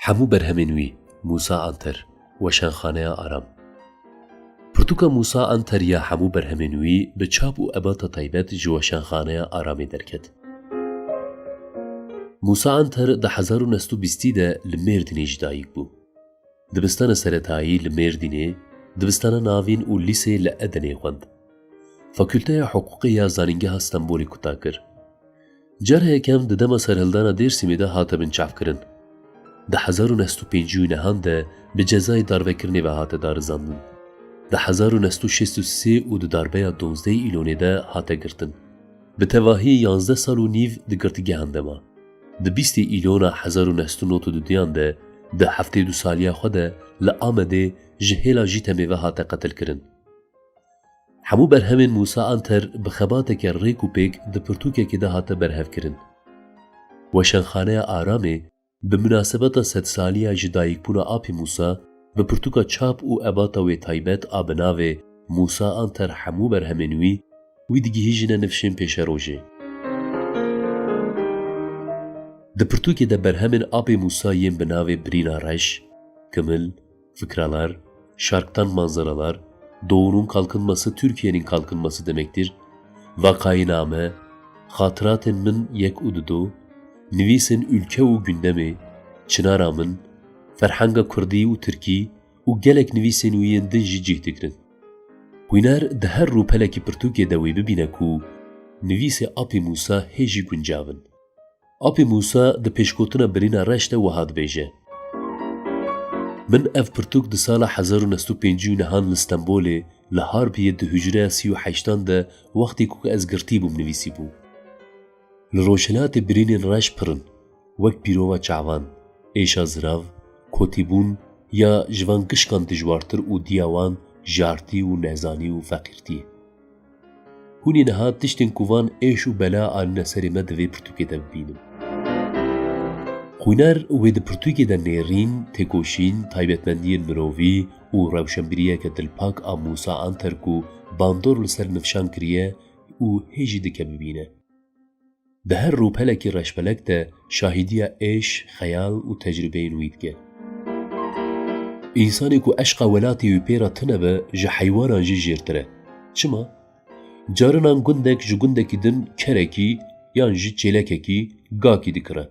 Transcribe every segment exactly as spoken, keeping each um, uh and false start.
Hemû berhemên wî, Mûsa Anter, Weşanxaneya Aram. Pirtûka Mûsa Anter ya hemû berhemên wî bi çap û ebata taybet ji Weşanxaneya Aramê derket. Mûsa Anter di hezar û neh sed û bîstî de li Mêrdînê ji dayik bû. Dibistana seretayî li Mêrdînê, dibistana navîn û lîsê li Edenê xwend. Fakulteya Hiqûqê ya Zanîngeha Stenbolê kuta kir. Cara yekem di dema serhildana Dêrsimê de hate binçavkirin. Di hezar û neh sed û pêncî û nehan de bi cezayê darvekirinê ve hate darizandin. Di hezar û neh sed û şêst û sê û di darbeya duwazdeh Îlonê de hate girtin. Bi tevahî yanzdeh sal û nîv di girtîgehan de ma. Di bîstê Îlona hezar û neh sed û nod û duduyan de, di heftê û du saliya xwe de li Amedê ji hêla JÎTEMê ve hate qetilkirin. Hemû berhemên Mûsa Anter bi xebateke rêk û pêk di pirtûkekê de hate berhevkirin. Weşanxaneya Aramê bi minasebeta sedsaliya ji dayikbûna apê Mûsa bi pirtûka çap û ebata wê taybet a bi navê Mûsa Anter hemû berhemên wî, wî digihîjîne nifşên pêşerojê. Di pirtûkê de berhemên apê Mûsa yên bi navê Birîna Reş, Kimil, Fikralar, Şarktan Manzaralar, Doğunun Kalkınması, Türkiye'nin Kalkınması demektir, Vakayiname, Xatiratên Min yek û dudo, Nivîsên Ülke û Gündemê, Çinara Min, Ferhenga Kurdî û Tirkî û gelek nivîsên wî yên din jî cih digirin. Xwîner di her rûpelekî pirtûkê de wê bibîne ku nivîsê apê Mûsa hê jî guncav in. Apê Mûsa di pêşgotina Birîna Reş de wiha dibêje: Min ev pirtûk di sala hezar û neh sed û pêncî û nehan li Stenbolê li Harbiyê di hucreya sî û heştan de wextê ku ez girtî bûm nivîsîbû. Li Rojhilatê birînên reş pir in, wek pîrova çavan, êşa zirav, kotîbûn ya ji van gişkan dijwartir û diya wan jartî û nezanî û feqîrtî. Hûn ê niha tiştên ku van êş û bela anîne serê me di vê pirtûkê de bibînin. Xwîner wê di pirtûkê de nêrîn, têkoşîn, taybetmendiyên mirovî û rewşenbîriyeke dilpak a Mûsa Anter ku bandor li ser nifşan kiriye û hê jî dike bibîne. Di her rûpelekî reşbelek de şahîdiya êş, xeyal û tecrûbeyên wî dike. Însanê ku eşqa welatê wî pê re tune be, ji heywanan jî jêrtir e. Çima? Carinan gundek ji gundekî din kerekî yan jî çêlekekî gakî dikire.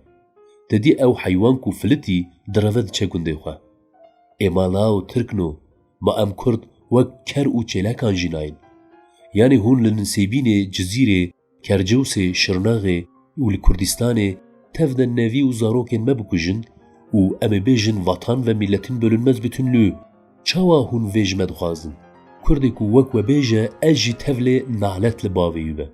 Te dî ew heywan ku filitî direve diçe gundê xwe. Ê ma law tirkno, ma em kurd wek ker û çêlekan jî nayên? Yanî hûn li Nisêbînê, Cizîrê, Kercewsê, Şirnexê û li Kurdistanê tev de nevî û zarokên me bikujin û em ê bêjin Vatan ve milletin bölünmez bütünlüğü. Çawa hûn vê ji me dixwazin? Kurdê ku wek we bêje, ez jî tevlê nalet li bavê wî be.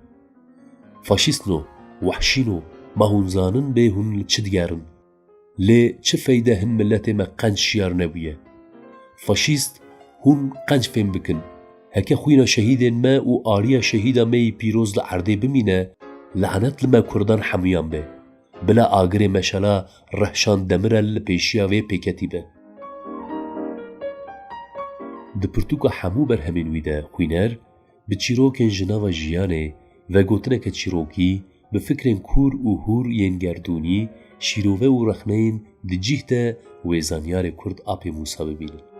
Faşîstno, wehşîno, ma hûn zanin bê hûn li çi digerin? Lê çi feyde hin miletê me qenc şiyar nebûye? Faşîst, hûn qenc fêm bikin. Heke xwîna şehîdên me û aliya şehîda me yî pîroz li erdê bimîne, lanet li me kurdan hemûyan be. Bila agirê meşala Rehşan Demirel li pêşiya vê pêketî be. Di pirtûka hemû berhemên wî de xwîner bi çîrokên ji nava jiyanê, vegotineke çîrokî, bi fikrên kûr û hûr yên gerdûnî, şîrove û rexneyên di cih de wê zanyarê kurd Apê Mûsa bibînin.